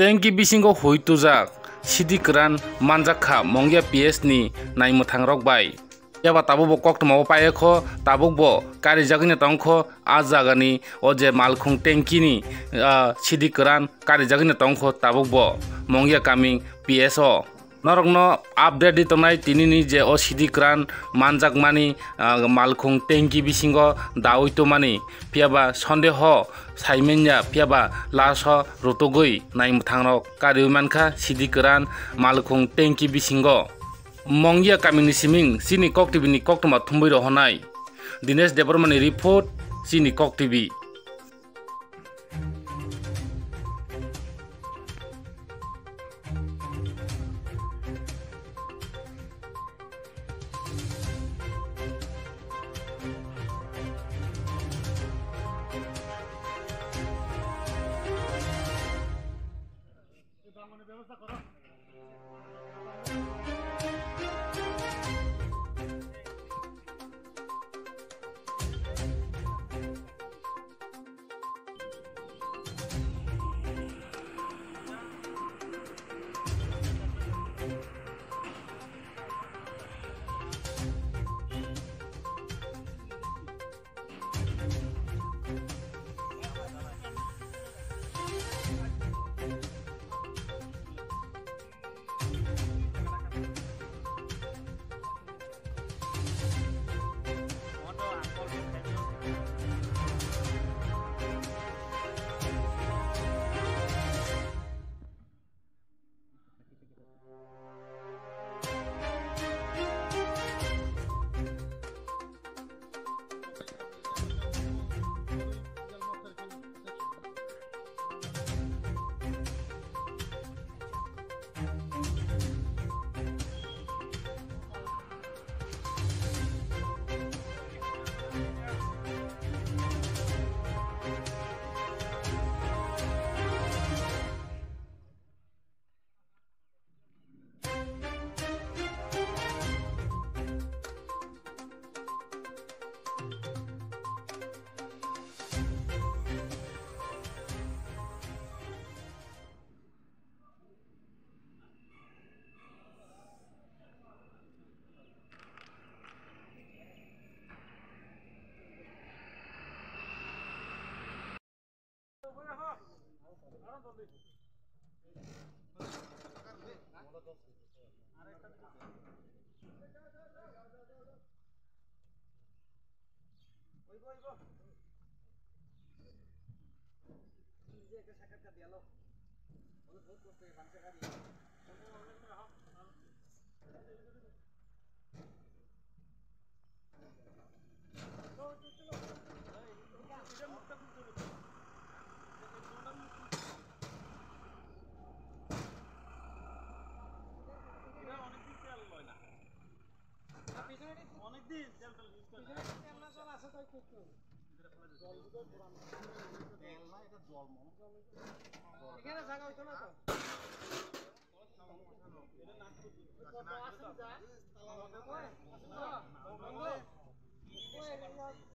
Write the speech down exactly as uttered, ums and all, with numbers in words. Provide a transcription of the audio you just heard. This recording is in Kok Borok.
Tengki bisingo hui tujak, sidi kwran manjak kha Mongia P S ni naimwthangrok bai. Phiya ba tabuk bo koktwma o paiyakho, tabuk bo karijagwino tongkho, a jagani o je malkhung tengkini, ah, sidi kwran karijagwino tongkho tabuk bo Mongia kaming P S o. Norokno update di tongnai tinini je o sidi kwran manjakmani, ah, malkhung tengki bisingo daui tongmani, phiya ba sondeho saimanya, phiya ba laso rutugwi naimwthangrok kariui mankha sidi kwran malkhung tengki bisingo. Mongia kamini siming chini Kok T V ni koktwma thumwi rohornai Dinesh Debbarma ni report, chini Kok T V.